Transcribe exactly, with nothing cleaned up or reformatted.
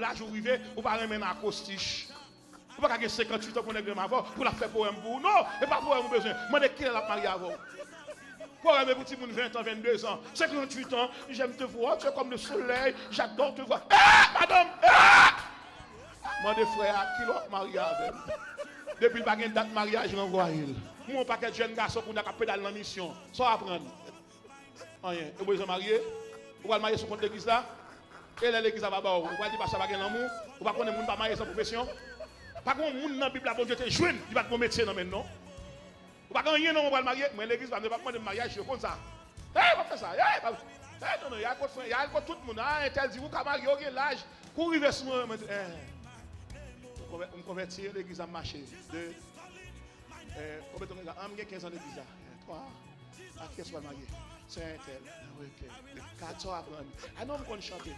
laj ou rive, ou pa renmen nan akrostich. Ou pa ka gen senkanntuit an pou nèg renmen avè w, pou l ap fè powèm pou ou. Non, e pa powèm ou bezwen. Mande kilè l ap marye avè w. Powèm e pou timoun ven an, venndezan, senkanntuit an. J'aime te voir, tu es comme le soleil, j'adore te voir. Eh, madanm! Eh! Mande frè a kilè w ap marye avè m. Depi l pa gen dat maryaj, ranvwaye l. M wè yon pakèt jèn gason kounye a k ap pedale nan misyon. Sa w aprann? Anyen. Ou bezwen marye? Ou pral marye sou kont legliz la? E lè legliz la pa ba w, ou pral di pastè pa gen lanmou? Ou pa konnen moun pa marye san pwofesyon? Pa gen yon moun nan Bib la Bondye te jwenn, li pa t gen yon metye nan men l, non. Ou pa gen anyen, non, ou pral marye? Mwen, legliz pa, m pa mande m maryaj, yo konn sa. Hey, pa fè sa. Hey, pa, hey, non, non, y al kot frè, y al kot tout moun. Ah, entèl di, ou ka marye, ou gen laj. Kou rive sou mwen, mwen di, eh. M konvè-, m konvèti, legliz la m mache. De, eh, konbyen tan legliz la? Ah, m gen kenz an legliz la. Eh, twa. A kiyès w pral marye? Sè entèl. Ah, ok. Kat, sa w aprann? Ah non, m konn chante.